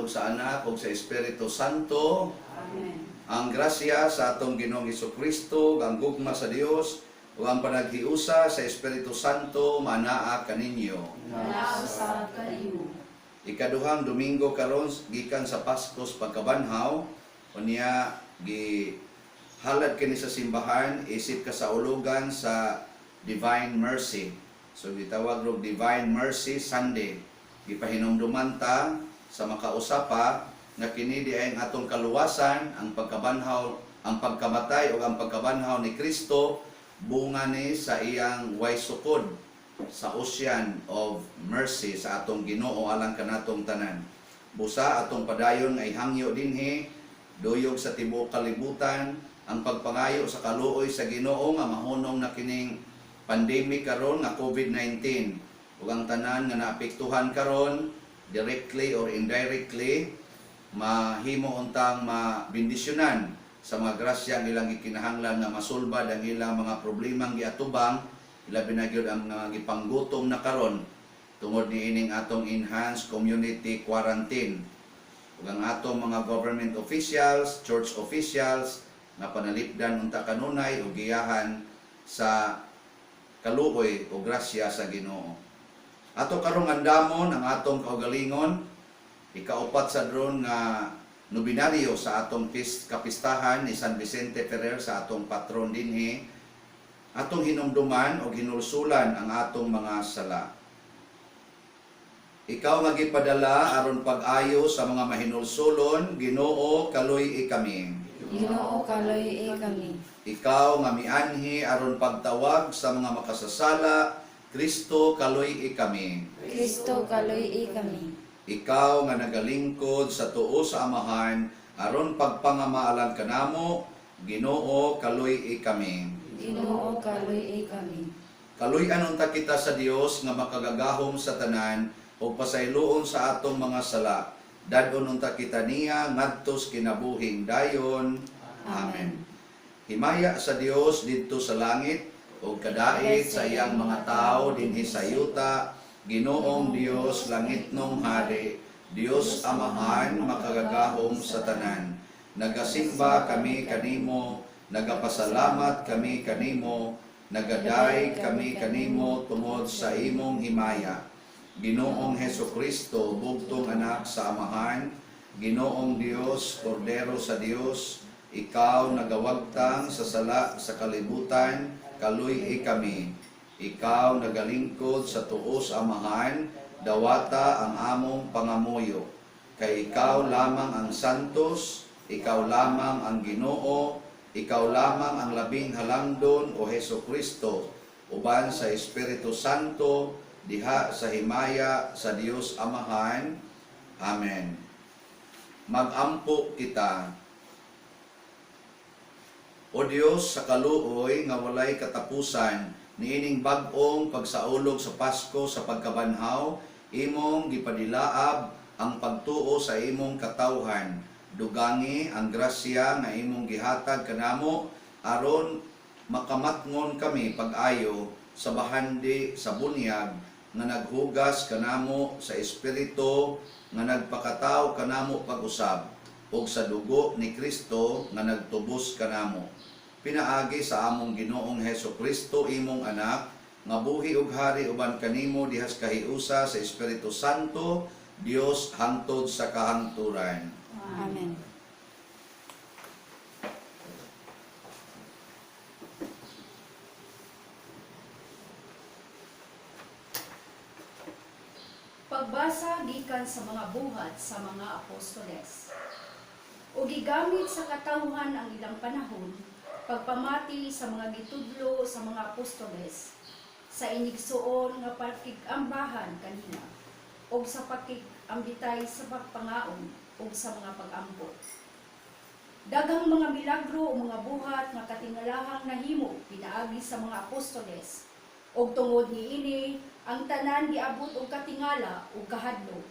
Amahan ug sa Anak ug sa Espiritu Santo. Amen. Ang grasya sa atong Ginoong Kristo, ang gugma sa Dios ug ang panaghiusa sa Espiritu Santo manaa kaninyo. Naa usab kanimo. Ikaduhang Domingo karon gikan sa Paskos pagkabanhaw, unya gi halad kini sa simbahan isip kasaulugan sa Divine Mercy. So gitawag og Divine Mercy Sunday. Gipahinumduman ta sa makausa pa nga kini di ay ang atong kaluwasan, ang pagkabanhaw, ang pagkamatay o ang pagkabanhaw ni Kristo, bunga ni sa iyang way sukod sa ocean of mercy sa atong Ginoo alang kanatong tanan. Busa atong padayon nga ihangyo dinhi duyog sa tibuok kalibutan ang pagpangayo sa kaluoy sa Ginoo nga mahunong na kining pandemic karon nga COVID-19 ug ang tanan nga naapektuhan karon directly or indirectly mahimo untang mabendisyonan sa mga grasyang ilang gikinahanglan nga masulbad ang ilang mga problemang giatubang, ilabi na gyud ang mga gipanggutom na karon tungod niining atong enhanced community quarantine, ug ang atong mga government officials, church officials nga panalipdan unta kanunay ug giyahan sa kaluoy o grasya sa Ginoo. Ato karong andamon ang atong kaugalingon, ikaupat sa dron nga nobinaryo sa atong kapistahan ni San Vicente Ferrer, sa atong patron dinhi. Atong hinumduman o hinulsulan ang atong mga sala. Ikaw nga gipadala aron pag-ayo sa mga mahinulsulon, Ginoo, kaluy-i kami. Ginoo, kaluy-i kami. Ikaw nga mianhi aron pagtawag sa mga makasasala, Kristo, kaluy-i kami. Kristo, kaluy-i kami. Ikaw nga nagalingkod sa tuo sa Amahan aron pagpangamaalan kanamo, Ginoo, kaluy-i kami. Ginoo, kaluy-i kami. Kaluy-an unta kita sa Dios nga makagagahom sa tanan ug pasayloon sa atong mga sala. Dad-on unta kita niya ngadto sa kinabuhing dayon. Amen. Himaya sa Dios didto sa langit ug kadait sa iyang mga tawo dinhi sa yuta. Ginoong Dios, langitnong hari, Dios Amahan makagagahom sa tanan. Nagasimba kami kanimo, nagapasalamat kami kanimo, nagaday kami kanimo tungod sa imong himaya. Ginoong Heso Kristo, bugtong anak sa Amahan, Ginoong Dios, Kordero sa Dios, ikaw nagawagtang sa sala sa kalibutan, kaluy-i kami. Ikaw nagalingkod sa tuo sa Amahan, dawata ang among pangamuyo. Kay ikaw lamang ang santos, ikaw lamang ang Ginoo, ikaw lamang ang labing halangdon, o Heso Kristo, uban sa Espiritu Santo, diha sa himaya sa Dios Amahan. Amen. Magampo kita. O Dios, sa kaluoy nga walay katapusan, niining bag-ong pagsaulog sa Pasko sa pagkabanhaw, imong gipadilaab ang pagtuo sa imong katawhan. Dugangi ang grasya nga imong gihatag kanamo aron makamatngon kami pag-ayo sa bahandi sa bunyag nga naghugas kanamo sa Espiritu nga nagpakataw kanamo pag-usab ug sa dugo ni Kristo nga nagtubos kanamo. Pinaagi sa among Ginoong Heso Kristo, imong anak, nga buhi ug hari uban kanimo dihas kahiusa sa Espiritu Santo, Dios hangtod sa kahangturan. Amen. Pagbasa gikan sa mga Buhat sa mga Apostoles. O gigamit sa katawhan ang ilang panahon pagpamati sa mga gitudlo sa mga apostoles, sa inigsuon nga pakig-ambahan kanila ug sa pakig-ambitay sa pagpangaon ug sa mga pag-ampo. Daghang mga milagro o mga buhat nga katingalahang nahimo pinaagi sa mga apostoles, ug tungod niini ang tanan giabot og katingala ug kahadlok.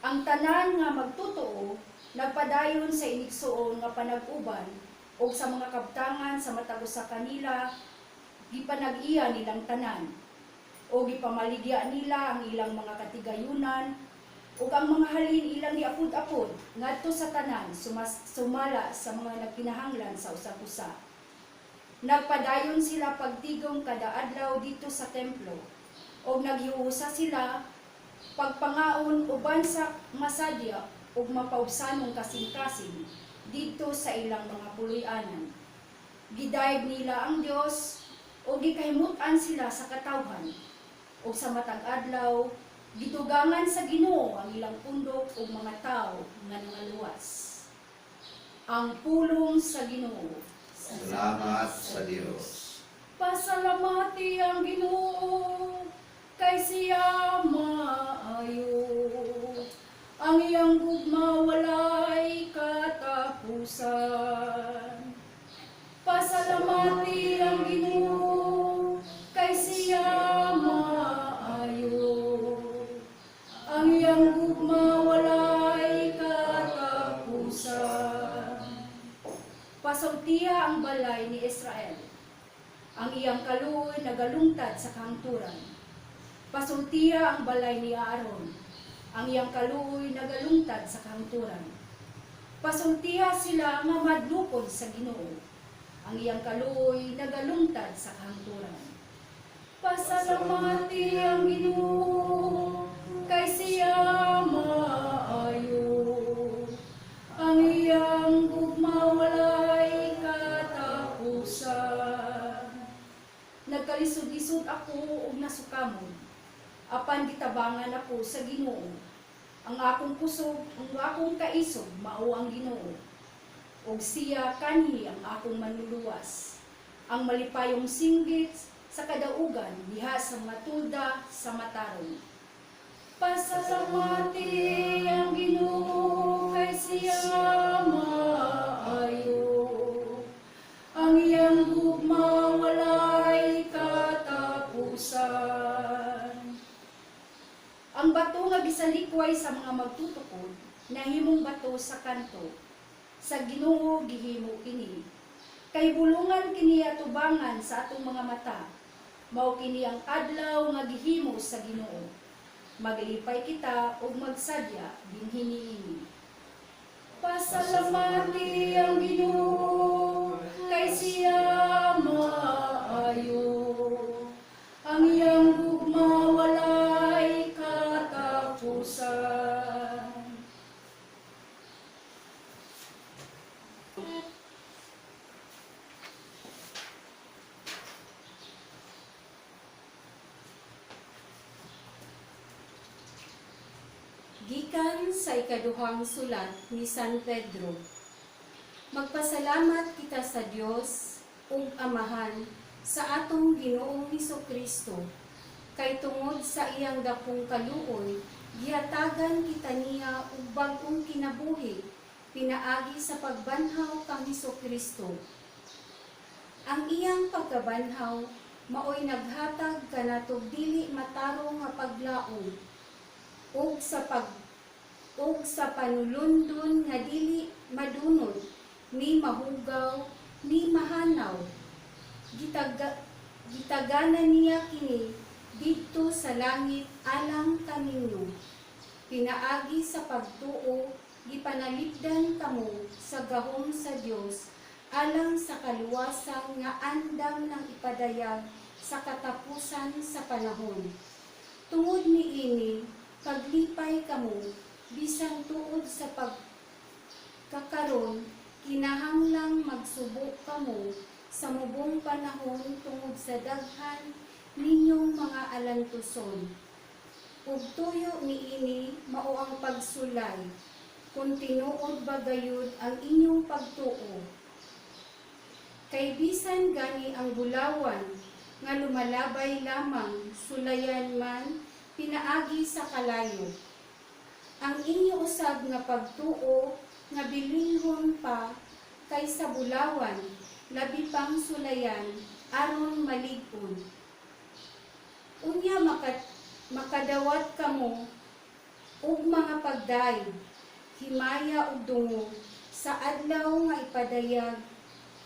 Ang tanan nga magtotoo nagpadayon sa inigsuon nga panag-uban ug sa mga kabtangan sa matag usa kanila gipanag-iya nilang tanan, o gipamaligya nila ang ilang mga katigayunan. Ug ang mga halin ilang giapod-apod ngadto sa tanan sumala sa mga nagkinahanglan sa usag-usa. Nagpadayon sila pagtigom kada adlaw didto sa templo ug nagyuusa sila pagpangaon uban sa masadya ug mapaubsanong kasing-kasing didto sa ilang mga puloy-anan. Gidayeg nila ang Dios ug gikahimut-an sila sa katawhan. Ug sa matag adlaw gidugangan sa Ginoo ang ilang pundok ug mga tawo nga nangaluwas. Ang pulong sa Ginoo. Salamat sa Dios. Pasalamati ang Ginoo kay siya maayo. Ang iyang gugma walay katapusan. Pasalamati ang Ginoo kay siya maayo. Ang iyang gugma walay katapusan. Pasultiha ang balay ni Israel. Ang iyang kaluoy nagalungtad sa kahangturan. Pasultiha ang balay ni Aaron. Ang iyang kaluoy nagalungtad sa kahangturan. Pasultiha sila nga madlupod sa Ginoo. Ang iyang kaluoy nagalungtad sa kahangturan. Pasalamati ang Ginoo kay siya maayo. Ang iyang gugma walay katapusan. Nagkalisod-lisod ako ug nasukamon. Apan gitabangan ako sa Ginoo. Ang akong kusog, ang akong kaisog mao ang Ginoo. Ug siya kanhi ang akong manluluwas. Ang malipayong singgit sa kadaugan diha sa mga tulda sa matarong. Pasalamati ang Ginoo kay siya maayo. Ang iyang gugma walay katapusan. Ang bato nga gisalikway sa mga magtutukod, nahimong bato sa kanto. Sa Ginoo gihimo kini. Kay bulungan kini atubangan sa atong mga mata. Mao kini ang adlaw nga gihimo sa Ginoo. Maglipay kita ug magsadya dinhi niini. Pasalamati ang Ginoo kay siya maayo. Ang iyang gugma walay katapusan. Gikan sa ikaduhang sulat ni San Pedro. Magpasalamat kita sa Dios ug Amahan sa atong Ginoong Kristo kay tungod sa iyang dakong kaluoy gihatagan kita niya og bag-ong kinabuhi pinaagi sa pagbanhaw kang Kristo. Ang iyang pagkabanhaw maoy naghatag kanatog dili matarong nga paglaom ug sa panulundon nga dili madunot ni mahugaw ni mahanaw. Gitagana niya kini didto sa langit alang kaninyo. Pinaagi sa pagtuo, gipanalipdan kamo sa gahom sa Dios alang sa kaluwasan nga andam ng ipadayag sa katapusan sa panahon. Tungod niini, paglipay kamo bisan tuod sa pagkakaron kinahanglang magsubo kamo sa mubong panahon tungod sa daghan ninyong mga alantuson. Ug tuyo niini mao ang pagsulay, kung tinuod ba gayud ang inyong pagtuo. Kay bisan gani ang bulawan nga lumalabay lamang sulayan man pinaagi sa kalayo. Ang inyo usab nga pagtuo nga bilinhon pa kaysa bulawan, labi pang sulayan aron malig-on. Unya makadawat kamo og mga pagdayeg, himaya ug dungog sa adlaw nga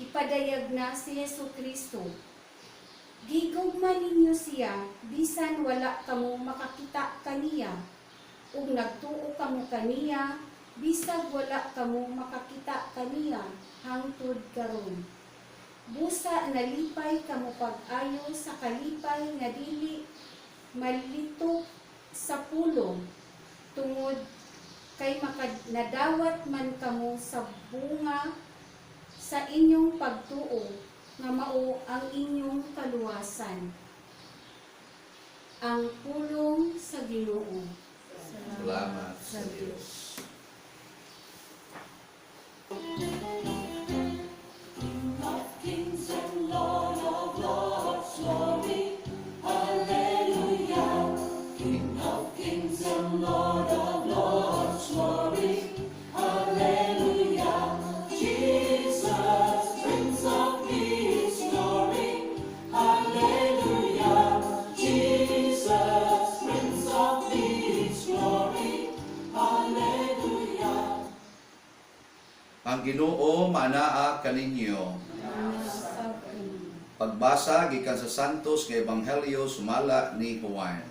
ipadayag na si Hesus Kristo. Gigugma ninyo siya bisan wala kamo makakita kaniya. Ug nagtuo kamo kaniya bisag wala kamo makakita kaniya hangtod karon. Busa nalipay kamo pag-ayo sa kalipay nga dili malitok sa pulong tungod kay nadawat man kamo sa bunga sa inyong pagtuo nga mao ang inyong kaluwasan. Ang pulong sa Ginoo. Salamat sa Diyos. Kings and Lord of Lords, glory, Hallelujah. King of kings and Lord of Lords, glory, Hallelujah. Jesus, Prince of Peace, glory, Hallelujah. Jesus, Prince of Peace, glory, Hallelujah. Ang Ginoo maanaa kaninyo. Pagbasa gikan sa Santos nga Ebanghelyo sumala ni Juan.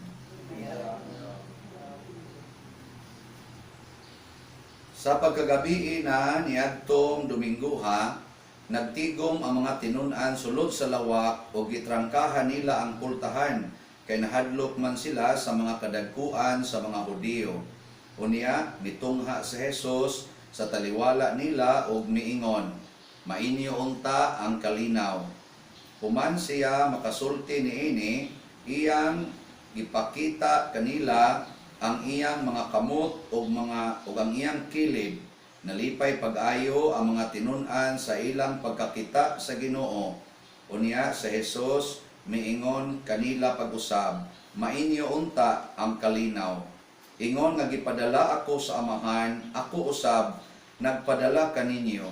Sa pagkagabii na niadtong Dominguha, nagtigom ang mga tinun-an sulod sa lawak o gitrangkahan nila ang pultahan kay nahadlok man sila sa mga kadagkuan sa mga Hudiyo. Unya, mitungha si Jesus sa taliwala nila og miingon, "Mainyo unta ang kalinaw." Human siya makasulti niini, iyang gipakita kanila ang iyang mga kamot ug ang iyang kilid. Nalipay pag-ayo ang mga tinun-an sa ilang pagkakita sa Ginoo. Unya sa Jesus miingon kanila pag-usab, "Mainyo unta ang kalinaw. Ingon nga gipadala ako sa Amahan, ako usab nagpadala kaninyo."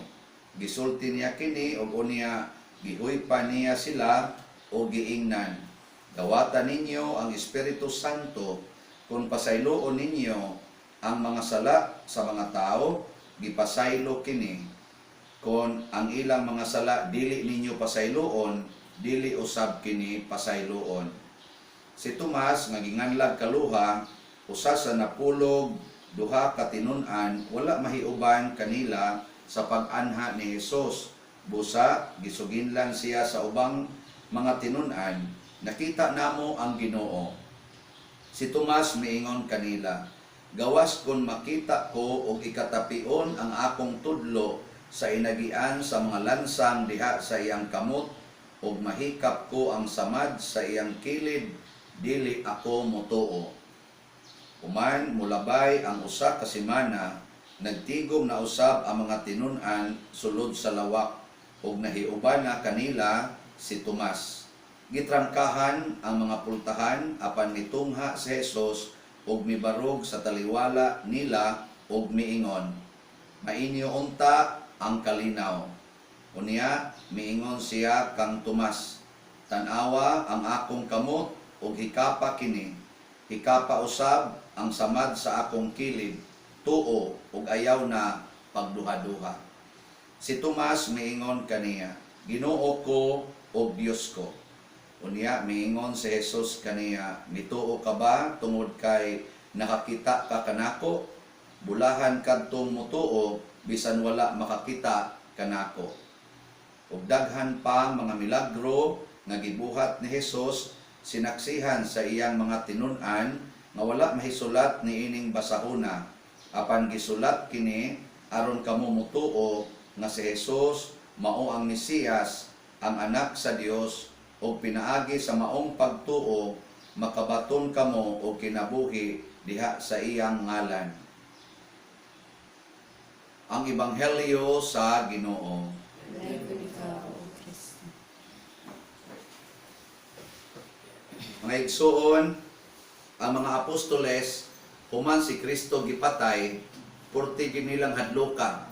Gisulti niya kini ug unya gihuypa niya sila o giingnan, "Dawata ninyo ang Espiritu Santo. Kung pasayloon ninyo ang mga sala sa mga tao, gipasaylo kini. Kung ang ilang mga sala dili ninyo pasayloon, dili usab kini pasayloon." Si Tomas nga ginganlag Kaluha, usa sa 12 ka tinun-an, wala mahiuban kanila sa pag-anha ni Hesus. Busa gisuginlan siya sa ubang mga tinun-an, "Nakita namo ang Ginoo." Si Tomas miingon kanila, "Gawas kon makita ko og ikatapion ang akong tudlo sa inagian sa mga lansang diha sa iyang kamot ug mahikap ko ang samad sa iyang kilid, dili ako motuo." Human mulabay ang 1 ka semana, nagtigom na usab ang mga tinun-an sulod sa lawak ug nahiuban na kanila si Tomas. Gitrangkahan ang mga pultahan, apan mitungha si Jesus ug mibarog sa taliwala nila ug miingon, "Mainyo unta ang kalinaw." Unya miingon siya kang Tomas, "Tan-awa ang akong kamot ug hikapa kini. Hikapa usab ang samad sa akong kilid. Tuo ug ayaw na pagduha-duha." Si Tomas miingon kaniya, "Ginoo ko ug Dios ko." Unya miingon si Jesus kaniya, "Mituo ka ba tungod kay nakakita ka kanako? Bulahan kadtong mutuo bisan wala makakita kanako." Ug daghan pa mga milagro nga gibuhat ni Hesus sinaksihan sa iyang mga tinun-an nga wala mahisulat niining basahuna. Apan gisulat kini aron kamo mutuo nga si Hesus mao ang Mesiyas, ang Anak sa Dios, ug pinaagi sa maong pagtuo makabaton kamo og kinabuhi diha sa iyang ngalan. Ang Ebanghelyo sa Ginoo. Dayon ikaw, O Kristo. Mga igsuon, ang mga apostoles, human si Kristo gipatay, purti ginilang hadluka.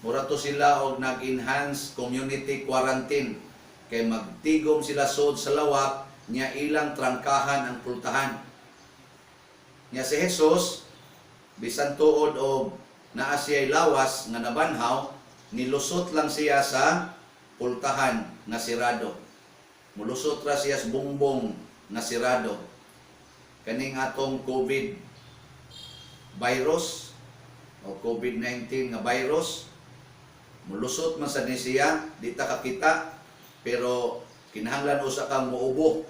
Mura to sila og nag-enhance community quarantine kay magtigom sila sod sa lawak nya ilang trangkahan ang pultahan. Nya si Jesus, bisan tuod og naa siya'y lawas nga nabanhaw, nilusot lang siya sa pultahan nga sirado. Mulusot ra siya sa bungbong nga sirado. Kaning atong COVID virus o COVID-19 nga virus. Mulusot man sad ni siya, di ta kakita, pero kinahanglan usa kang muubo,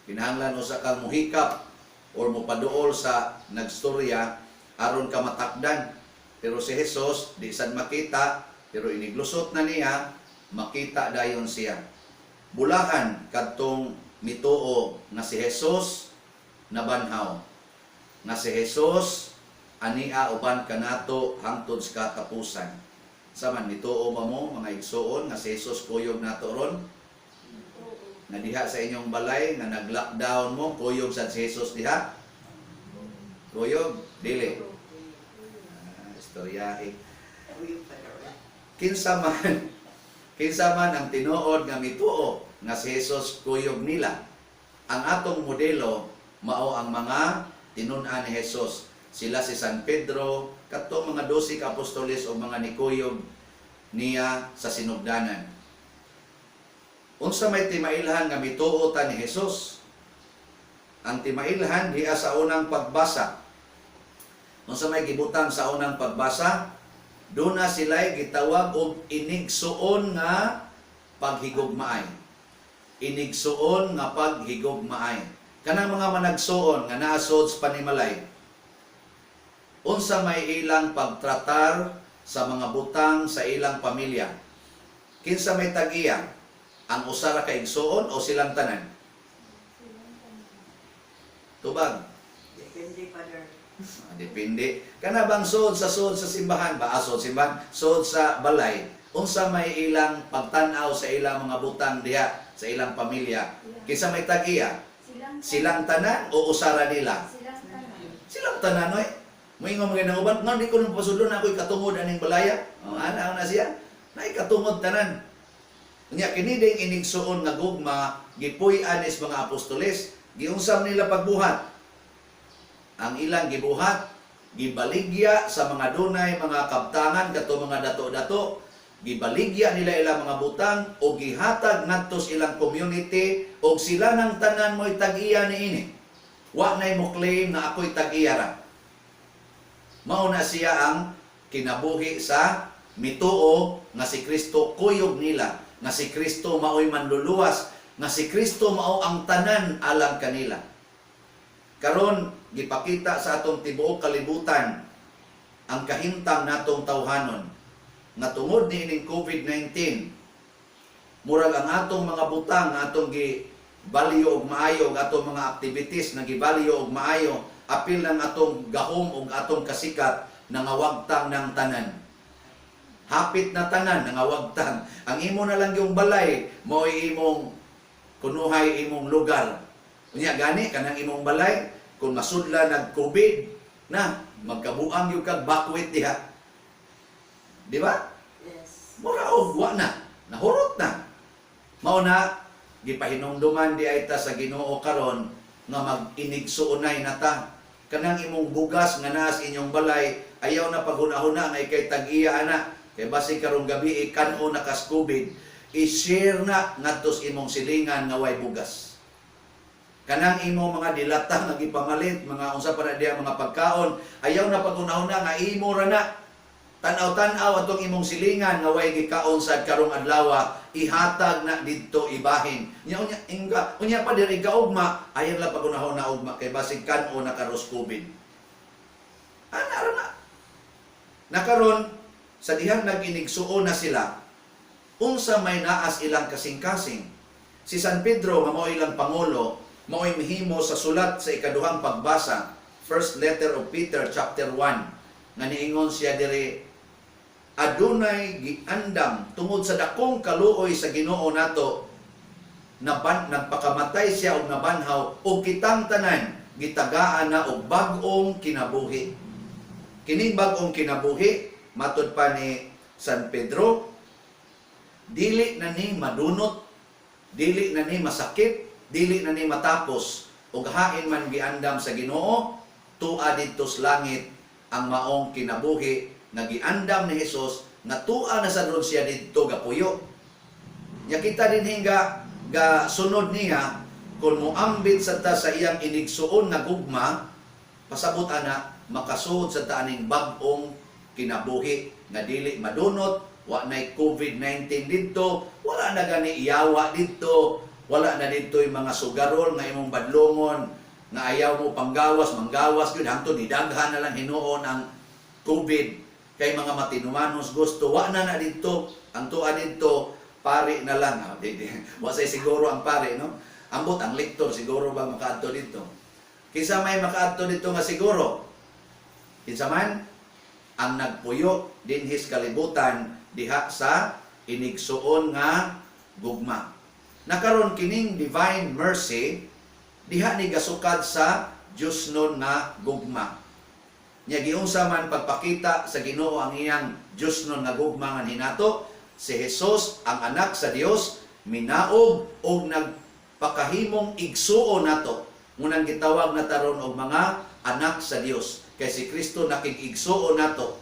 kinahanglan usa kang muhikap or mopaduol sa nagstorya aron ka matakdan. Pero si Jesus di sad makita, pero iniglusot na niya, makita dayon siya. Bulahan kadtong mituo nga si Jesus nabanhaw, nga si Jesus ania uban kanato hangtod sa katapusan. Sa man, mituo ba mo, mga igsuon, nga si Jesus kuyog nato ron? Nga diha sa inyong balay nga nag-lockdown mo, kuyog sa si Jesus diha? Kuyog dili? Ah, istoryahe. Kinsa man ang tinuod nga mituo nga si Jesus kuyog nila? Ang atong modelo mao ang mga tinun-an ni Jesus. Sila si San Pedro, kadto mga 12 ka apostoles o mga nikuyog niya sa sinugdanan. Unsa may timailhan nga mituo ta ni Jesus? Ang timailhan diha sa unang pagbasa. Unsa may gibutang sa unang pagbasa? Duna sila'y gitawag og inigsuon nga paghigugmaay. Inigsuon nga paghigugmaay. Kanang mga managsuon nga naa sud sa panimalay, unsa may ilang pagtratar sa mga butang sa ilang pamilya? Kinsa may tag-iya? Ang usa ra ka igsuon o silang tanan? Tubag. Depende, Father. Ah, depende. Kana bang suod sa simbahan ba? Ah, suod simbahan, suod sa balay. Unsa may ilang pagtan-aw sa ilang mga butang diha sa ilang pamilya? Kinsa may tag-iya? Silang Silang tanan o usara nila? Silang tanan. Silang tanan oy. Moingon mga nang uban, nga di ko nang pasudlon, ako'y katungod aning balaya. Oh, ana na siya. Naay katungod tanan. Unya kini ding inigsuon nga gugma gipuy-an is mga apostoles, giunsam nila pagbuhat. Ang ilang gibuhat, gibaligya sa mga dunay mga kabtangan kato mga dato-dato, gibaligya nila ilang mga butang o gihatag ngadto sa ilang community og sila nang tanan mo'y tag-iya niini. Wa nay mo claim na ako'y tag-iya ra. Mao na siya ang kinabuhi sa mituo nga si Kristo kuyog nila, nga si Kristo mao'y manluluwas, nga si Kristo mao ang tanan alang kanila. Karon gipakita sa atong tibuok kalibutan ang kahimtang natong tawhanon nga tungod niining COVID-19, murag ang atong mga butang nga atong gi value og maayo, og atong mga activities na givalue og maayo, apil ng atong gahom og atong kasikat, nangawagtang ng tanan. Hapit na tanan nangawagtang. Ang imo na lang yung balay mao'y imong kunuhay, imong lugar. Unya gani kanang imong balay, kung masudla nag COVID na, magkabuang yung kag bakwit diha, di ba? Yes. Mura og wa na, nahurot na. Mao na gipahinumduman di ay ta sa Ginoo karon nga mag-inigsuonay na ta. Kanang imong bugas nga naa sa inyong balay, ayaw na paghuna-huna nga ikay tag-iya ana. Kay basig karong gabi ikan-o na kas COVID, i-share na ngadto sa imong silingan nga way bugas. Kanang imo mga dilata nga gipamalit, mga unsa pa na diya mga pagkaon, ayaw na paghuna-huna nga imo ra na. Tan-aw-tan-aw atong imong silingan nga way gikaon sad karong adlaw, ihatag na didto ibahin. Nya unya inga, unya pa diri kaugma, ayaw la paghunahon na ugma kay basig kan-o na karos COVID. Ana ra na. Nakaron sa dihang nag-inigsuon na sila, unsa may naas ilang kasing-kasing? Si San Pedro nga mao ilang pangulo, mao'y mihimo sa sulat sa ikaduhang pagbasa, First letter of Peter chapter 1, nga niingon siya diri, adunay giandam tungod sa dakong kaluoy sa Ginoo nato, naban nagpakamatay siya og nabanhaw og kitang tanan gitagaan na og bag-ong kinabuhi. Kining bag-ong kinabuhi, matud pa ni San Pedro, dili na ni madunot, dili na ni masakit, dili na ni matapos, ug hain man giandam sa Ginoo, tua didto sa langit ang maong kinabuhi nga giandam ni Hesus nga tua na sa ron siya didto gapuyo. Nya kita din hingga ga sunod niya, kung moambit sa ta sa iyang inigsuon nga gugma, pasabot ana. makasuod sa ta aning bag-ong kinabuhi nga dili madunot, wa nay COVID-19 didto, wala na gani yawa didto, wala na didto yung mga sugarol nga imong badlongon nga ayaw mo panggawas, manggawas gyud hangtod nidaghan na lang hinuon ang COVID kay mga matinumanos gusto, wa na na didto. Ang tuwa didto pari na lang. Ah, di, di. Wa say siguro ang pari, no? Ambot ang lektor siguro ba makaadto didto? Kinsa may makaadto didto nga siguro? Kinsa man ang nagpuyo dinhis kalibutan diha sa inigsuon nga gugma. Nakaron kining divine mercy diha ni gasukad sa Diosnon nga gugma. Nya giunsa man pagpakita sa Ginoo ang iyang Diosnon nga gugma nga hinato? Si Jesus, ang anak sa Dios, minaog og nagpakahimong igsuon nato. Munang gitawag na taron og mga anak sa Dios. Kay si Kristo nakig-igsuon nato.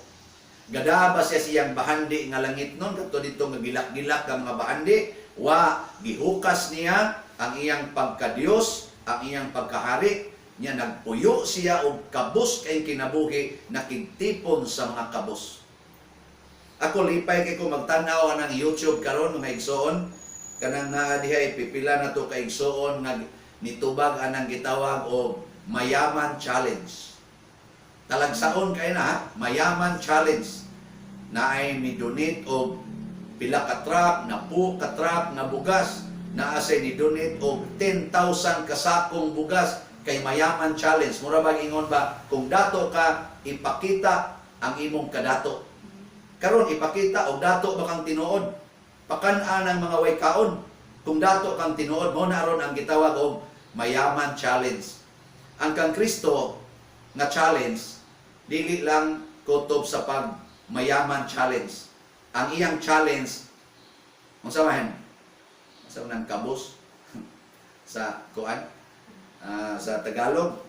Gada ba siya siyang bahandi nga langit nun? Kato dito nga gilak-gilak ang mga bahandi. Wa, gihukas niya ang iyang pagka-Dios, ang iyang pagkahari. Niya nagpuyo siya og kabus kay kinabuhi, nakigtipon sa mga kabus. Ako lipay kay ko magtan-aw anang YouTube karon, mga igsoon. Kanang naa dihay pipila na to ka igsoon nga nitubag anang gitawag og Mayaman Challenge. Talagsaon kay na ha, Mayaman Challenge. Naay mi-donate og pila ka truck, napo ka truck nga bugas, naa say ni-donate og 10,000 kasakong bugas kay Mayaman Challenge. Mura bag ingon ba, kung dato ka, ipakita ang imong kadato. Karon ipakita og dato ba kang tinuod. Pakan-an ang mga way kaon. Kung dato kang tinuod, mo na aron ang gitawag og Mayaman Challenge. Ang kang Kristo nga challenge dili lang kutob sa pag Mayaman Challenge. Ang iyang challenge, unsa man? Unsa man ang kabos sa kuan? Ah, sa Tagalog,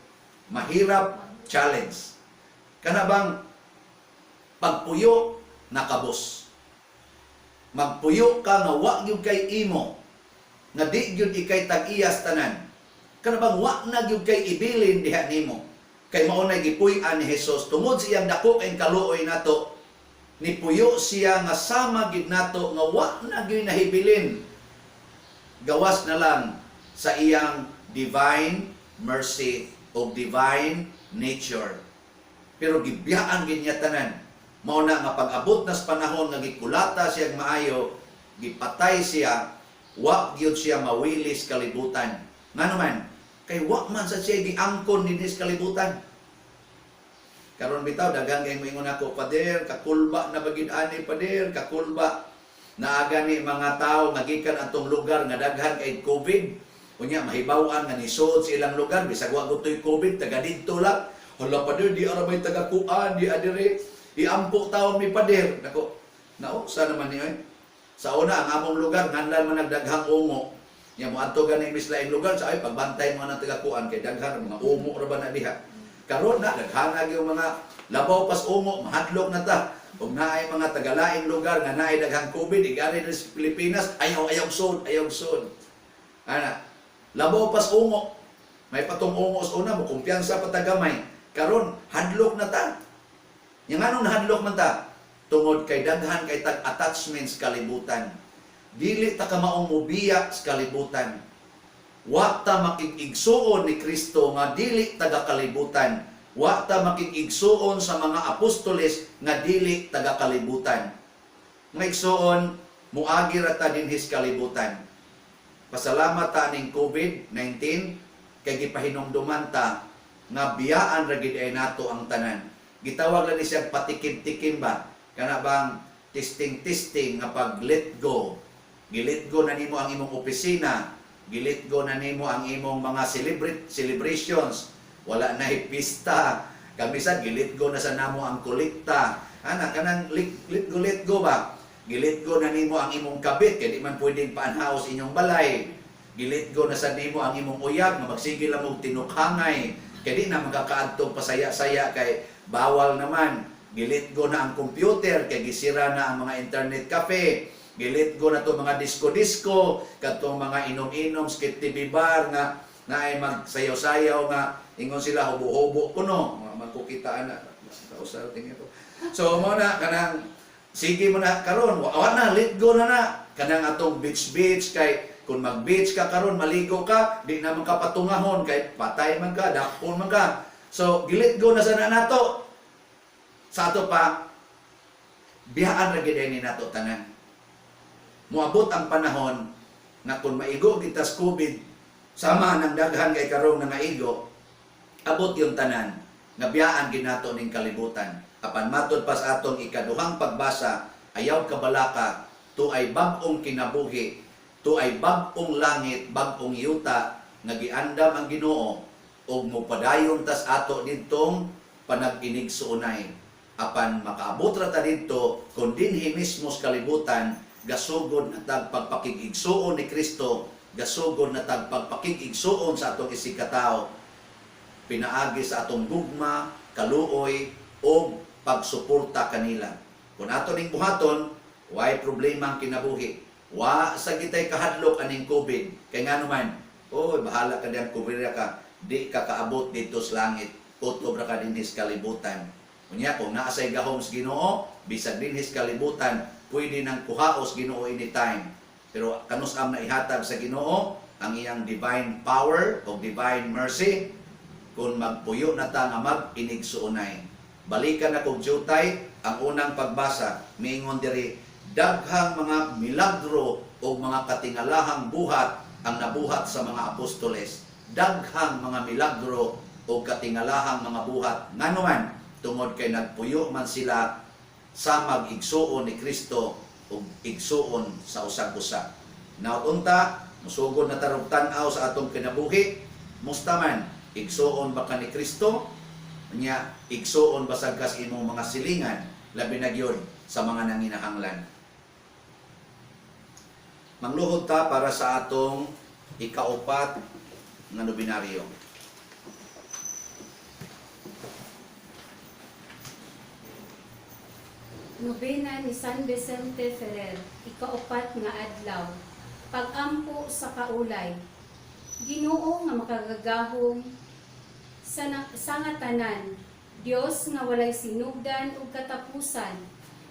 Mahirap Challenge. Kana bang pagpuyo nakabos? Magpuyo ka nga wa gyud kay imo, nga di gyud ikay tag-iyas tanan. Kana bang wa na gyud kay ibilin diha nimo? Kay mao nay gipuy-an ni Jesus tungod sa iyang dako kay kaluoy nato. Nipuyo siya nga sama gid nato nga wa na gyud nahibilin. Gawas na lang sa iyang divine mercy o divine nature. Pero gibiyaan gid niya tanan. Mao na nga pag-abot na sa panahon nga gikulata siya maayo, gipatay siya, wa gyud siya mawilis kalibutan. Ngano man? Kay wa man sa siya giangkon dinhi sa kalibutan. Karon bitaw daghan kay moingon ako, "Pader, kakulba na bagid ani, pader, kakulba." Naa gani mga tao nga gikan atong lugar nga daghan kay COVID. Unya mahibaw-an nga nisod sa ilang lugar bisag wa gutoy COVID, taga didto lang. "Hala pader, di ara may taga kuan, di adire. Iampo taon mi, pader." Nako, nausa naman niyo eh. Sa una, ang among lugar, nganlan man nagdaghang ungo. Nya mo adto gani mis laing lugar sa ay pagbantay mo ng taga kuan kay daghan mga ungo ra ba na diha. Karon na daghan na gyud mga labaw pas ungo, mahadlok na ta. Ug naay mga tagalaing lugar nga naay daghang COVID, igari diri sa Pilipinas, ayaw ayaw sud, ayaw sud. Ana, labaw pas ungo. May patong ungo sa una mo kumpiyansa pa ta gamay. Karon hadlok na ta. Yang anong nahadlok man ta? Tungod kay daghan kay tag attachments kalibutan. Dili ta kamaong mobiya sa kalibutan. Wa ta makig-igsuon ni Kristo nga dili taga kalibutan. Wa ta makig-igsuon sa mga apostoles nga dili taga kalibutan. Mga igsuon, muagi ra ta dinhis kalibutan. Pasalamat ta ning COVID-19 kay gipahinumduman ta nga biyaan ra gid ay nato ang tanan. Gitawag lang ni siya patikim-tikim ba? Kana bang testing-testing nga pag let go. Gi-let go na nimo ang imong opisina, gi-let go na nimo ang imong mga celebrate celebrations. Wala na pista. Kami sa gi-let go na sa namo ang kolekta. Ana kanang let go, let go ba? Gi-let go na nimo ang imong kabit kay di man pwedeng paanhaos inyong balay. Gi-let go na sa nimo ang imong uyab nga magsige lang og tinukhangay kay di na makakaadtong pasaya-saya kay bawal naman. Gi-let go na ang computer kay gisira na ang mga internet cafe. Gi-let go na to mga disco-disco, katong mga inom-inom, skit TV bar nga Naay magsayaw-sayaw nga ingon sila hubo-hubo kuno, mga magkukitaan na sa tingin ko. So mo na kanang sige mo na karon, wa na, let go na na kanang atong beach beach, kay kung mag-beach ka karon, maligo ka, di na man ka patungahon kay patay man ka, dakpon man ka. So gilet go na sana nato. Sa ato pa biyaan ra gid ni nato tanan. Moabot ang panahon na kung maigo kita sa COVID, sama ng daghan kay karong nangaigo, abot yung tanan nga biyaan ginato ning kalibutan. Apan matod pa sa atong ikaduhang pagbasa, ayaw kabalaka, tuay bag-ong kinabuhi, tuay bag-ong langit, bag-ong yuta nga giandam ang Ginoo ug mopadayon tas ato didtong panag-inigsuonay. Apan makaabot ra ta didto kun dinhi mismo sa kalibutan gasugod na tag pagpakig-igsuon ni Kristo, gasugod na tag pagpakig-igsuon sa atong isigkatao pinaagi sa atong gugma, kaluoy o pagsuporta kanila. Kung ato ning buhaton, way problema ang kinabuhi. Wa sa gitay kahadlok aning COVID. Kay ngano man, oy bahala ka diyang kubrira ka, di ka kaabot dito sa langit, kutob ra ka dinhi sa kalibutan. Unya kung naa say gahom sa Ginoo, bisag dinhi sa kalibutan, pwede nang kuhaos Ginoo anytime. Pero kanus-am na ihatag sa Ginoo ang iyang divine power o divine mercy kung magpuyo na ta nga mag-inigsuonay. Balikan na kog jutay ang unang pagbasa, miingon diri, daghang mga milagro o mga katingalahang buhat ang nabuhat sa mga apostoles. Daghang mga milagro o katingalahang mga buhat, nganuman tungod kay nagpuyo man sila sa mag-igsuon ni Kristo ug igsuon sa usag-usa. Naunta, musugod na tarog tan-aw sa atong kinabuhi, musta man, igsuon ba ka ni Kristo? Nya, igsuon ba sad ka sa imong mga silingan, labi na gyud sa mga nanginahanglan. Mangluhod ta para sa atong ikaupat nga nobinaryo. Nobena ni San Vicente Ferrer, ikaupat nga adlaw. Pag-ampo sa kaulay. Ginoo nga makagagahom sa nga tanan, Dios nga walay sinugdan ug katapusan,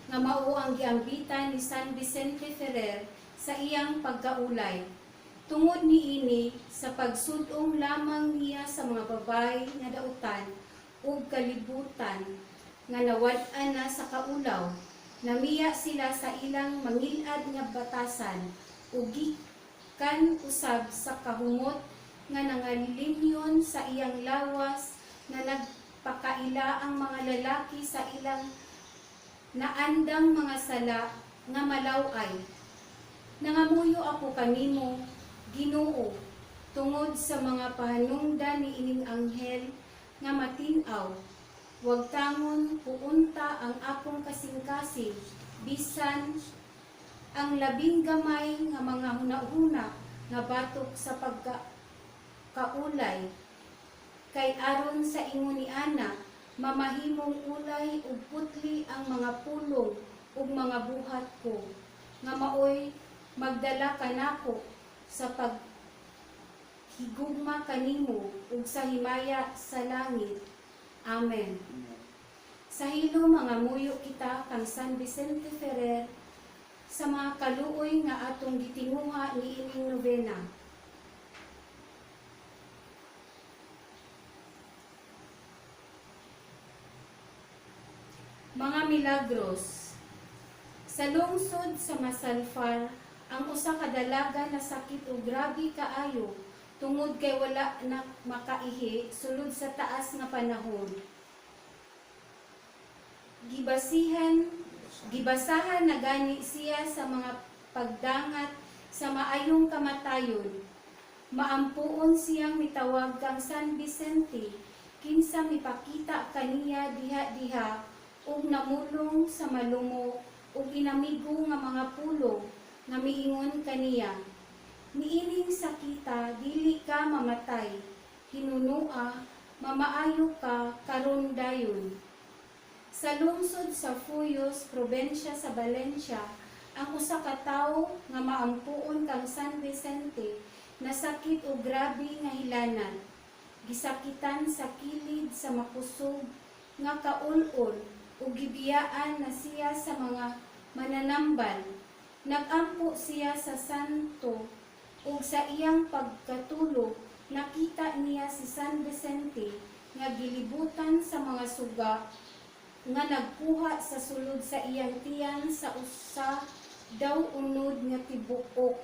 nga mao ang giambitan ni San Vicente Ferrer sa iyang pagkaulay. Tungod niini sa pagsud-ong lamang niya sa mga babay nga dautan ug kalibutan nga nawad-an na sa kaulaw, namiya sila sa ilang mangilad nga batasan ug gikan usab sa kahumot nga nangalimyon sa iyang lawas nga nagpakaila ang mga lalaki sa ilang naandang mga sala nga malaw-ay. Nangamuyo ako kanimo, Ginoo, tungod sa mga pahanungdan ni ining anghel nga matin-aw. Wag tangon puunta ang akong kasing-kasing, bisan ang labing gamay nga mga hunahuna nga batok sa pagkaulay, kay aron sa ingon ni ana mamahimong ulay ug putli ang mga pulong ug mga buhat ko nga maoy magdala kanako sa paghigugma kanimo ug sa himaya sa langit. Amen. Sa hilo mga muyo kita kang San Vicente Ferrer sa mga kaluoy nga atong gitinguha niining nobena. Mga milagros. Sa lungsod sa Masalfar, ang usa ka dalaga nasakit og grabe kaayo tungod kay wala na makaihi sulod sa taas nga panahon. Gibasihan Gibasahan na gani siya sa mga pagdangat sa maayong kamatayon. Maampuon siyang mitawag kang San Vicente, kinsa mipakita kaniya diha-diha ug namulong sa malumo ug inamigo nga mga pulong nga miingon kaniya. Niining sakita dili ka mamatay, hinunua mamaayo ka karon dayon. Sa lungsod sa Fuyos, probensya sa Valencia, Ang usa ka tawo nga maampuon kang San Vicente nasakit og grabe nga hilanat. Gisakitan sa kilid sa makusog nga kaul-ul ug gibiyaan na siya sa mga mananambal. Nagampo siya sa santo ug sa iyang pagkatulog nakita niya si San Vicente nga gilibutan sa mga suga nga nagkuha sa sulod sa iyang tiyan sa usa daw unod nga tibuok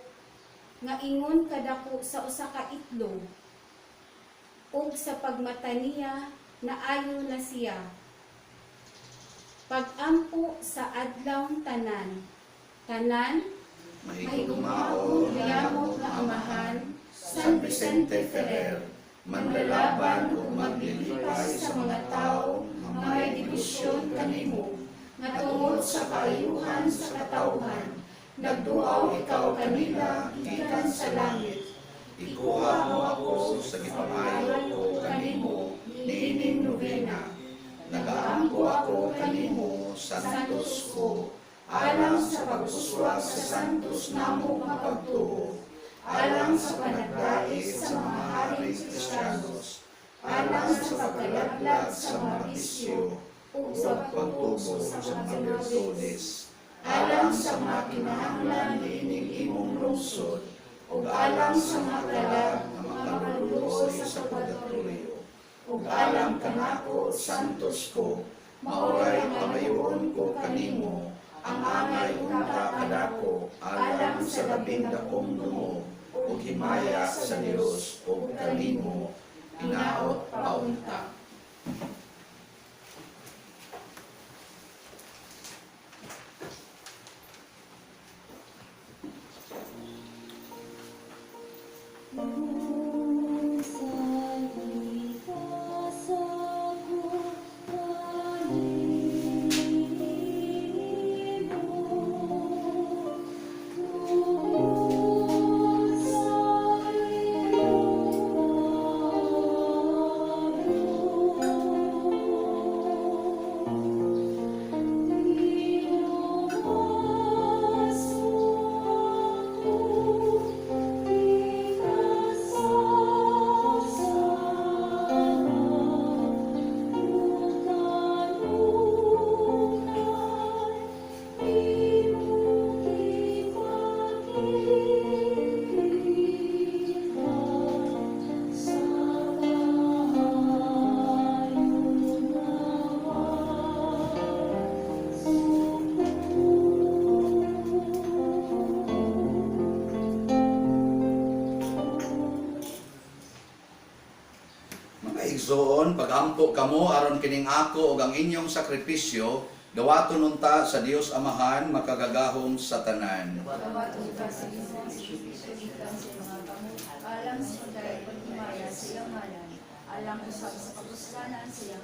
nga ingon kadako sa usa ka itlog, ug sa pagmata niya naayo na siya. Pagampo sa adlawng tanan tanan, Mahigugmaon, mahigugmaon nga Amahan, San Vicente Ferrer, manlalaban ug maglilipay sa mga tawo nga may debosyon kanimo, nga tungod sa kaayuhan sa katawhan, nagduaw ikaw kanila gikan sa langit. Ikuha mo ako sa gipangayo ko kanimo niining nobena. Nagaampo ako kanimo, Santos ko, alang sa pag-uswag sa santos namo nga pagtuo, alang sa panagdais sa mga haring Kristiyanos, alang sa pagkalaglag sa mga bisyo ug ug sa pagtubo sa mga birtudes, alang sa mga kinahanglan niining imong lungsod, ug alang sa mga kalag nga makaluluoy sa purgatorio, ug alang kanako, Santos ko, maoray pamayoon ko kanimo, ang angay unta kadako, alang sa labing dakong dumo, ug himaya sa Dios ug kanimo, hinaot paunta. Mga igsoon, pagampo kamo aron kining ako ug ang inyong sakripisyo dawaton unta sa Dios Amahan makagagahom sa tanan. Dapat unta sa Ginoo si Kristo gikan sa mga kamot, alang sa pagdayeg paghimaya sa iyang ngalan, alang usab sa kapuslanan sa iyang.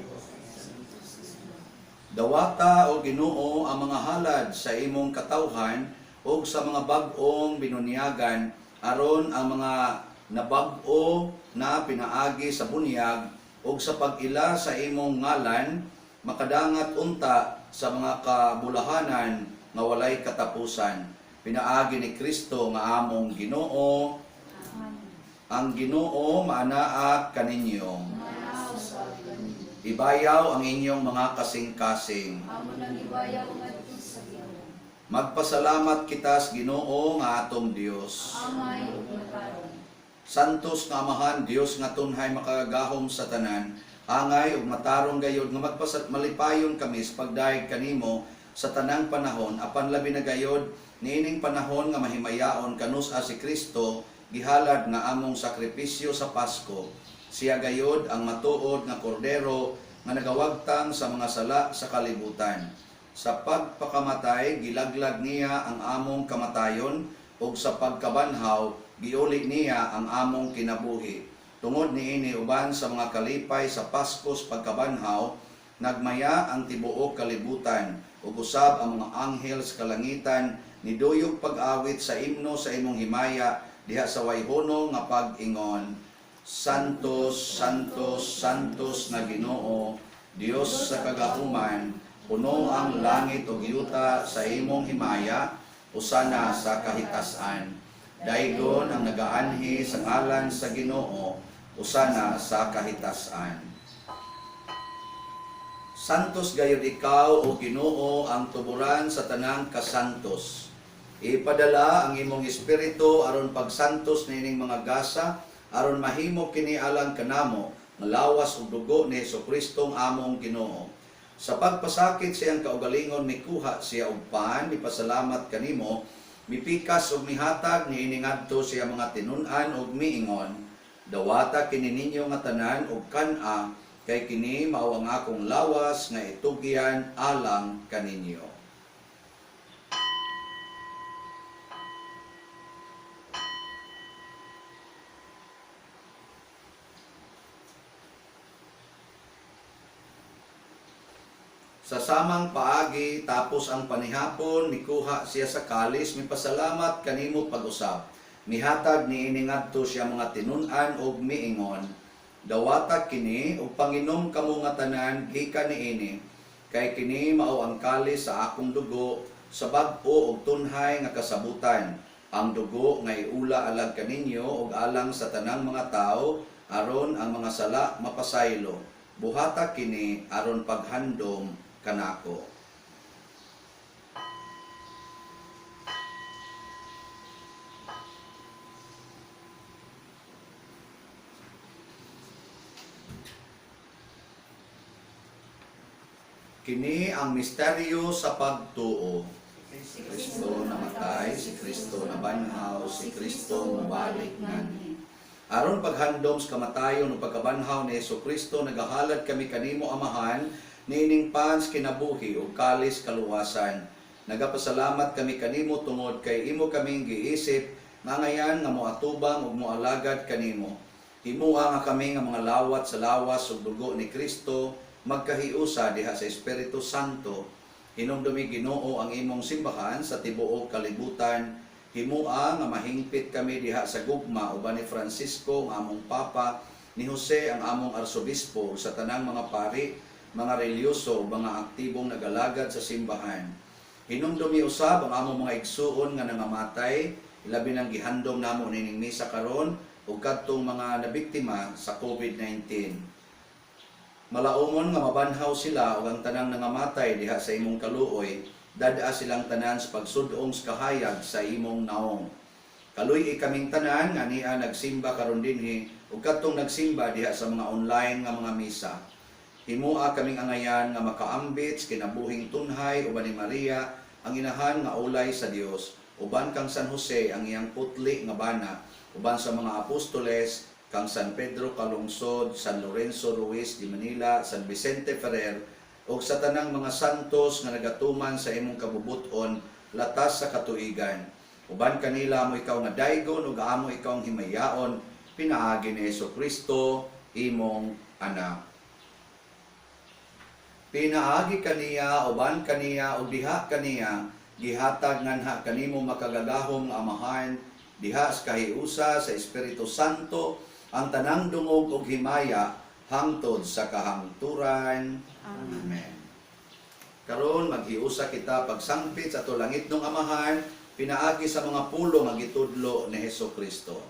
Dawata o Ginoo ang mga halad sa imong katawhan ug sa mga bag-ong binunyagan aron ang mga nabag-o na pinaagi sa bunyag ug sa pag-ila sa imong ngalan makadangat unta sa mga kabulahanan nga walay katapusan, pinaagi ni Kristo nga among Ginoo. Ang Ginoo maanaa kaninyo. Manaw sa kanino. Ibayaw ang inyong mga kasing-kasing. Amo nang ibayaw ngadto sa Ginoo. Magpasalamat kita sa Ginoo nga atong Dios. Angay ug matarong. Santos nga Amahan, Dios nga tunhay makagagahom sa tanan, angay ug matarong gayod nga magpasat malipayon kami sa pagdayeg kanimo sa tanang panahon, apan labi na gayod niining panahon nga mahimayaon kanus-a si Kristo gihalad nga among sakripisyo sa Pasko. Siya gayod ang matuod nga kordero nga nagawagtang sa mga sala sa kalibutan. Sa pagpakamatay, gilaglag niya ang among kamatayon, ug sa pagkabanhaw, giuli niya ang among kinabuhi. Tungod niini uban sa mga kalipay sa Paskos pagkabanhaw, nagmaya ang tibuok kalibutan, ug usab ang mga anghel sa kalangitan, niduyog pag-awit sa imno sa imong himaya, diha sa wayhono nga pag-ingon. Santos, Santos, Santos na Ginoo, Dios sa kagahuman, puno ang langit ug yuta sa imong himaya, Usana sa kahitasan. Daygon ang nagaanhi sa ngalan sa Ginoo, usana sa kahitasan. Santos gayud ikaw o Ginoo, ang tuburan sa tanang kasantos. Ipadala ang imong espiritu aron pagsantos niining mga gasa, aron mahimo kini alang kanamo nga lawas ug dugo ni Hesukristo among Ginoo. Sa pagpasakit sa iyang kaugalingon, mikuha siya og pan, mipasalamat kanimo, mipikas ug mihatag niini ngadto sa iyang mga tinun-an ug miingon, "Dawata kini ninyo nga tanan ug kan-a, kay kini mao ang akong lawas nga itugyan alang kaninyo." Sa samang paagi, tapos ang panihapon, mikuha siya sa kalis, mipasalamat kanimo pag-usab. Mihatag niini ngadto sa iyang mga tinun-an og miingon, "Dawata kini ug panginom kamo nga tanan gikan niini, kay kini mao ang kalis sa akong dugo sa bag-o ug tunhay nga kasabutan, ang dugo nga iula alang kaninyo ug alang sa tanang mga tawo aron ang mga sala mapasaylo. Buhata kini aron paghandom kanako." Kini ang misteryo sa pagtuo. Si Kristo namatay, si Kristo nabanhaw, si Kristo mobalik nganhi. Aron paghandom sa kamatayon ug pagkabanhaw ni Hesukristo, nagahalad kami kanimo, Amahan, niining pan sa kinabuhi ug kalis kaluwasan. Nagapasalamat kami kanimo tungod kay imo kaming giisip nga angayan nga moatubang ug moalagad kanimo. Himoa nga kami nga mga lawat sa lawas ug dugo ni Kristo magkahiusa diha sa Espiritu Santo. Hinumdumi, Ginoo, ang imong simbahan sa tibuok kalibutan. Himoa nga mahingpit kami diha sa gugma uban ni Francisco ang among Papa, ni Jose ang among Arsobispo, ug sa tanang mga pari, mga relihiyoso, ug mga aktibong nagalagad sa simbahan. Hinumdumi usab ang among mga igsuon nga nangamatay, ilabi nang gihandom namo nining misa karon, ug kadtong mga nabiktima sa COVID-19. Malaumon nga mabanhaw sila ug ang tanang nangamatay diha sa imong kaluoy, dad-a silang tanan sa pagsud-ong sa kahayag sa imong naong. Kaluy-i kaming tanan nga ania nagsimba karon dinhi ug kadtong nagsimba diha sa mga online nga mga misa. Himoa kaming angayan nga makaambit sa kinabuhing tunhay uban ni Maria ang inahan nga ulay sa Dios, uban kang San Jose ang iyang putli nga bana, uban sa mga apostoles, kang San Pedro Calungsod, San Lorenzo Ruiz de Manila, San Vicente Ferrer, ug sa tanang mga santos nga nagatuman sa imong kabubut-on latas sa katuigan. Uban kanila amo ikaw nga daygon ug amo ikaw ang himayaon pinaagi ni Kristo, imong anak. Pinaagi kaniya, uban kaniya, ug diha kaniya, gihatag nganha kanimo makagagahom nga Amahan, diha sa kahiusa sa Espiritu Santo, ang tanang dungog ug himaya hangtod sa kahangturan. Amen. Karon maghiusa kita pagsangpit sa ato langitnong Amahan pinaagi sa mga pulong nga gitudlo ni Hesus Kristo.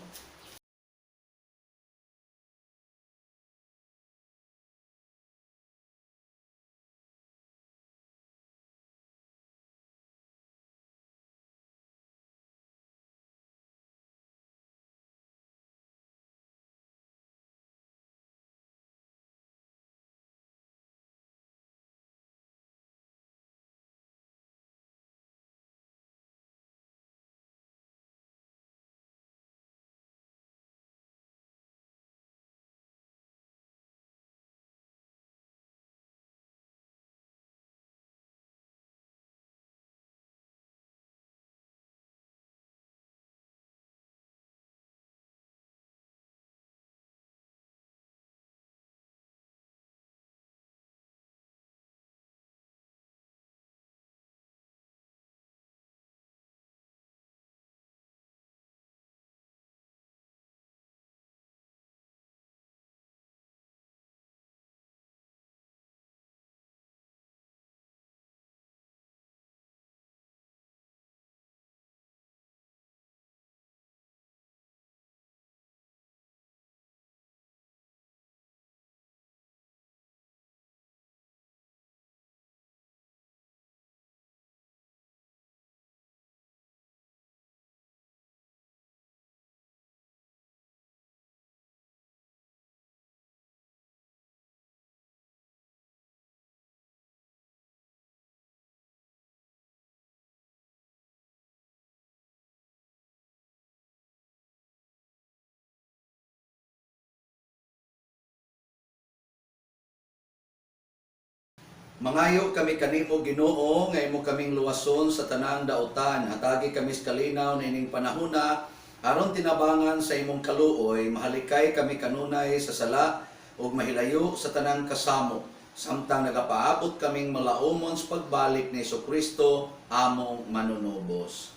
Mangayo kami kanimo, Ginoo, nga imo kaming luwason sa tanang dautan. Hatagi kami sa kalinaw niining panahona aron tinabangan sa imong kaluoy, mahalikay kami kanunay sa sala ug mahilayo sa tanang kasamo samtang nagapaabot kaming malaumon sa pagbalik ni Kristo among manunubos.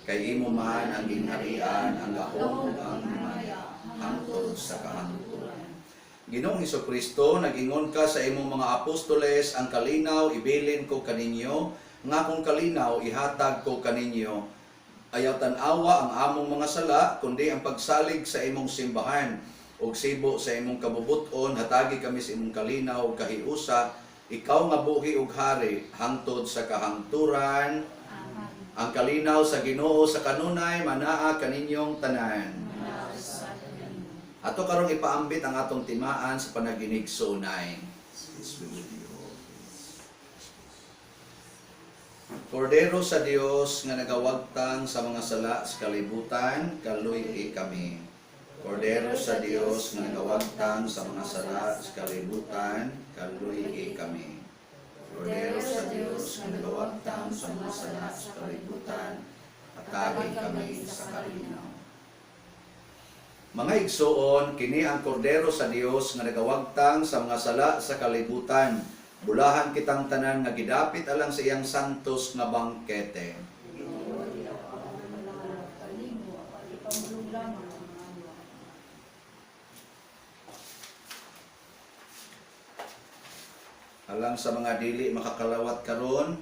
Kay imo man ang gingharian, ang gahom ug ang himaya hangtod sa kahangturan. Ginoong Kristo, nagingon ka sa imong mga apostoles, "Ang kalinaw ibilin ko kaninyo, nga akong kalinaw ihatag ko kaninyo." Ayaw tan-awa ang among mga sala, kundi ang pagsalig sa imong simbahan. Ug sibo sa imong kabubut-on, hatagi kami sa imong kalinaw ug kahiusa, ikaw nga buhi ug hari hangtod sa kahangturan. Amen. Ang kalinaw sa Ginoo sa kanunay manaa kaninyong tanan. Ato karong ipaambit ang atong timaan sa panaginig sunay. Peace be with you always. Kordero sa Dios nga nagawagtang sa mga sala sa kalibutan, kaluy kami. Kordero sa Dios nga nagawagtang sa mga sala sa kalibutan, kaluy kami. Kordero sa Dios nga nagawagtang sa mga sala sa kalibutan, atagi kami sa kalinaw. Mga igsoon, kini ang kordero sa Dios nga nagawagtang sa mga sala sa kalibutan. Bulahan kitang tanan nga gidapit alang sa iyang santos nga bangkete. Ginoo, di ako mananap kanimo, apan ipamulong lamang ang mga. Alang sa mga dili makakalawat karon,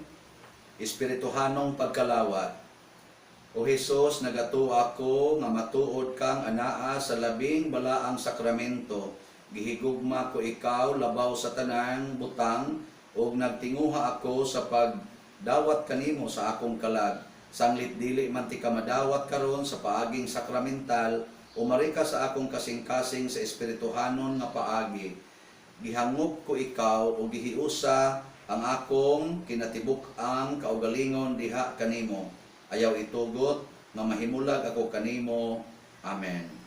espirituhanong pagkalawat. O Hesus, nagatuo ako nga matuod kang anaa sa labing balaang sakramento. Gihigugma ko ikaw labaw sa tanang butang ug nagtinguha ako sa pagdawat kanimo sa akong kalag. Sanglit dili man ti ka madawat karon sa paaging sakramental, umari ka sa akong kasing-kasing sa espirituhanon nga paagi. Gihangop ko ikaw o gihiusa ang akong kinatibuk-ang kaugalingon diha kanimo. Ayaw itugot nga mahimulag ako kanimo. Amen.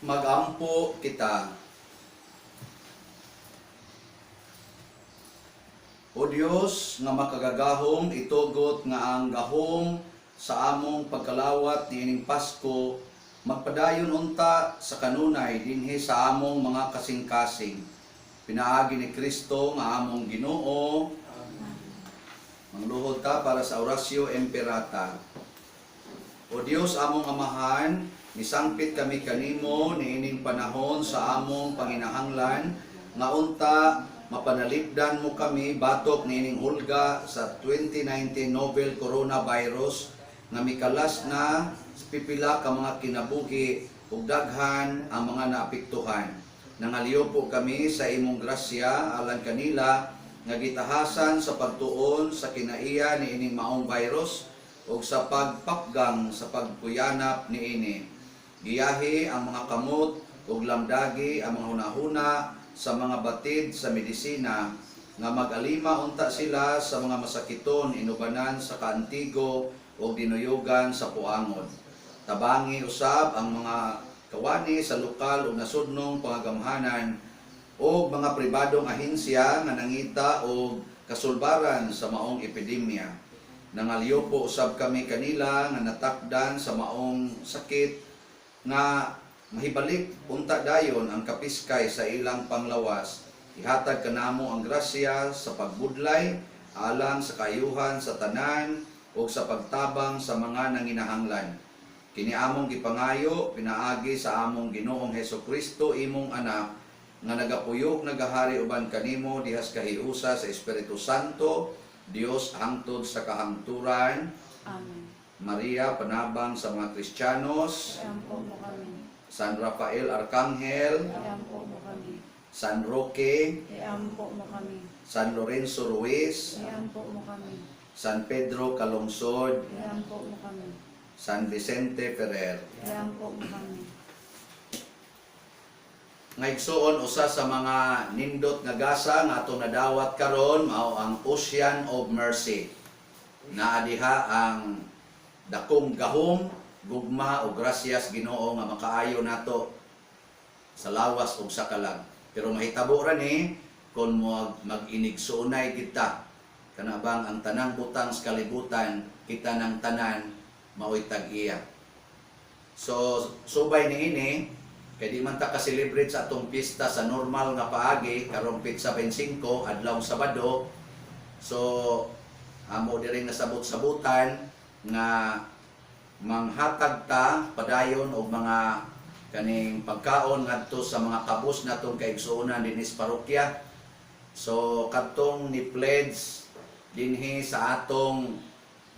Magampo kita. O Dios nga makagagahom, itugot nga ang gahom sa among pagkalawat niining Pasko magpadayon unta sa kanunay dinhi sa among mga kasing-kasing. Pinaagi ni Kristo nga among Ginoo. Mangluhod ta para sa Oratio Imperata. O Dios among Amahan, misangpit kami kanimo niining panahon sa among panginahanglan nga unta mapanalipdan mo kami batok niining hulga sa 2019 novel coronavirus nga mikalas na sa pipila ka mga kinabuhi ug daghan ang mga naapektuhan. Nangaliw po kami sa imong grasya alang kanila nga gitahasan sa pagtuon sa kinaiya niining maong virus ug sa pagpapgang sa pagkuyanap niini. Giyahi ang mga kamot ug lamdagi ang mga hunahuna sa mga batid sa medisina nga mag-alima unta sila sa mga masakiton inubanan sa kaantigo ug dinuyugan sa puangon. Tabangi usab ang mga kawani sa lokal ug nasudnong pangagamhanan o mga pribadong ahensya nga nangita og kasulbaran sa maong epidemya. Nangalyo po usab kami kanila nga natakdan sa maong sakit nga mahibalik unta dayon ang kapiskay sa ilang panglawas. Ihatag kanamo ang grasya sa pagbudlay alang sa kayuhan sa tanan ug sa pagtabang sa mga nanginahanglan. Kini among gipangayo pinaagi sa among Ginoong Hesukristo, imong anak, nga nagapuyok nagahari uban kanimo dihas kahiusa sa Espiritu Santo, Dios, hangtod sa kahangturan. Amen. Maria, panabang sa mga Kristiyanos. Iampo mo kami. San Rafael Arcangel, Iampo mo kami. San Roque, Iampo mo kami. San Lorenzo Ruiz, Iampo mo kami. San Pedro Calungsod, Iampo mo kami. San Vicente Ferrer. Iampo mo kami. Ngaigsuon, usa sa mga nindot nga gasa nga atong nadawat karon mao ang Ocean of Mercy. Naa diha ang dakong gahom, gugma o grasyas Ginoo nga makaayo nato sa lawas ug sa kalag. Pero mahitabo ra ni kon mo mag-inigsuonay kita, kana bang ang tanang butang sa kalibutan kita ng tanan maoy tag-iya. So subay niini kay di man ta ka-celebrate sa atong pista sa normal nga paagi karong petsa 25, adlaw Sabado. So amo diri nasabot-sabutan nga manghatag ta padayon og mga kaning pagkaon ngadto sa mga kabus natong kaigsuonan dinhi sa parokya. So kadtong ni pledge dinhi sa atong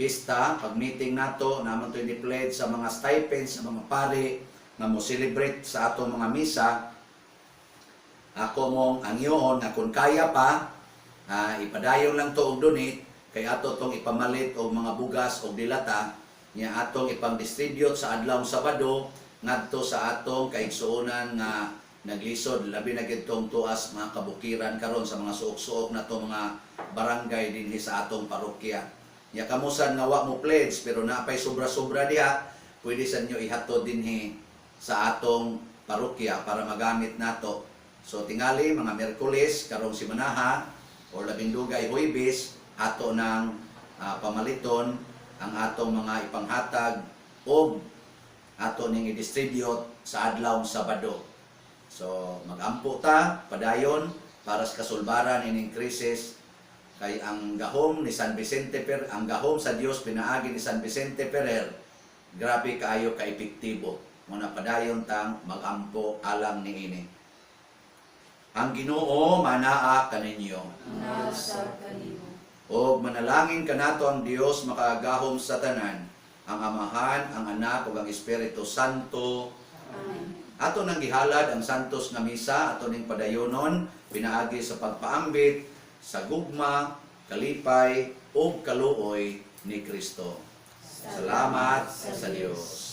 pista, pag meeting nato, naman to ni pledge sa mga stipends sa mga pari nga mo celebrate sa atong mga misa. Ako mong angyoon nga kung kaya pa, ipadayon lang to og donate kay ato tong ipamalit og mga bugas og dilata nya atong ipang-distribute sa adlaw Sabado ngadto sa atong kaigsuonan nga naglisod, labi na gyud tong tuas mga kabukiran karon sa mga suok-suok na to mga barangay dinhi sa atong parokya. Nya kamusan nga wa mo pledge pero napay sobra-sobra diha, pwede sa inyo ihatod dinhi sa atong parokya para magamit nato. So tingali mga Miyerkules karong simanaha or labing dugay Huwebes ato ng pamaliton ang atong mga ipanghatag og ato ning i-distribute sa adlaw Sabado. So magampo ta padayon para sa kasulbaran ining krisis kay ang gahom ni San Vicente Per ang gahom sa Dios pinaagi ni San Vicente Ferrer, grabe kaayo ka epektibo. Muna padayon tang magampo alang niini. Ang Ginoo manaa kaninyo. Nausab kanimo. O manalangin kanato ang Dios makagahom sa tanan, ang Amahan, ang Anak ug ang Espiritu Santo. Amen. Ato nang gihalad ang santos nga misa, ato ning padayonon pinaagi sa pagpaambit sa gugma, kalipay ug kaluoy ni Kristo. Salamat sa Dios.